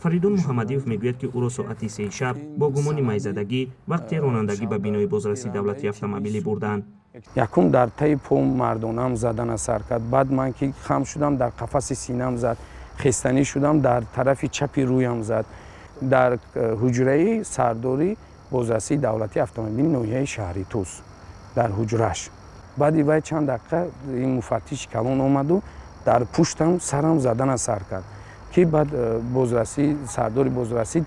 Фаридун Муҳаммадиев мегӯяд, ки ӯро соати 3 шаб бо гумони майзадагӣ вақти ронандагӣ ба бинои бозрасии давлатии автомобилӣ бурданд. Якум дар таи по мардонаам задана сар кард. Баъд ман ки хам шудам, дар қафаси синам зад. Хестанӣ шудам, дар тарафи чапи рӯям зад. Дар ҳуҷраи сардори бозрасии давлатии автомобили ноҳияи шаҳри Тус, дар ҳуҷраш. Баъди вай чанд дақиқа ин муфаттиши калон омаду дар пуштам сарам задана сар кард, ки баъд бозрасӣ, сардори бозрасӣ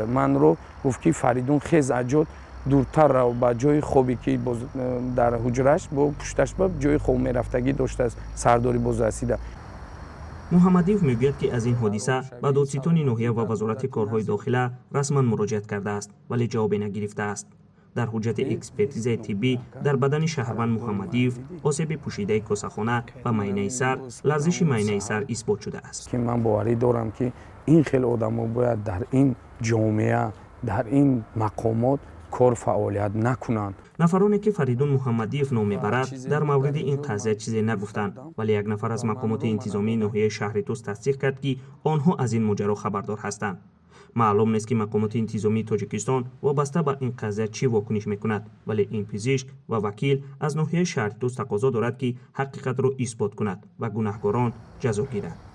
манро гуфт, ки Фаридун, хез, аз ҷо дуртар рав, ба ҷои хобе ки дар ҳуҷраш бо пушташ ба ҷои хоб мерафтагӣ доштааст сардори бозрасида. Муҳаммадиев мегӯяд, ки аз ин ҳодиса ба додситони ноҳия ва Вазорати корҳои дохила расман муроҷиат кардааст, вале ҷавобе нагирифтааст. Дар ҳуҷҷати экспертизаи тиббӣ дар бадани шаҳрванд Муҳаммадиев осеби пӯшидаи косахона ва майнаи сар, ларзиши майнаи сар исбот шудааст. Ки ман боварӣ дорам, ки ин хел одамо бояд дар ин ҷомеа, дар ин мақомот кор фаъолият накунанд. Нафароне, ки Фаридун Муҳаммадиев ном мебарад, дар мавриди ин қазия чизе нагуфтанд, вале як нафар аз мақомоти интизомии ноҳияи шаҳри Тус тасдиқ кард, ки онҳо аз ин моҷаро хабардор ҳастанд. Маълум нест, ки мақомоти интизомии Тоҷикистон вобаста ба ин қазия чӣ вокуниш мекунад, вале ин пизишк ва вакил аз ноҳияи шаҳри Тус тақозо дорад, ки ҳақиқатро исбот кунад ва гунаҳкорон ҷазо гиранд.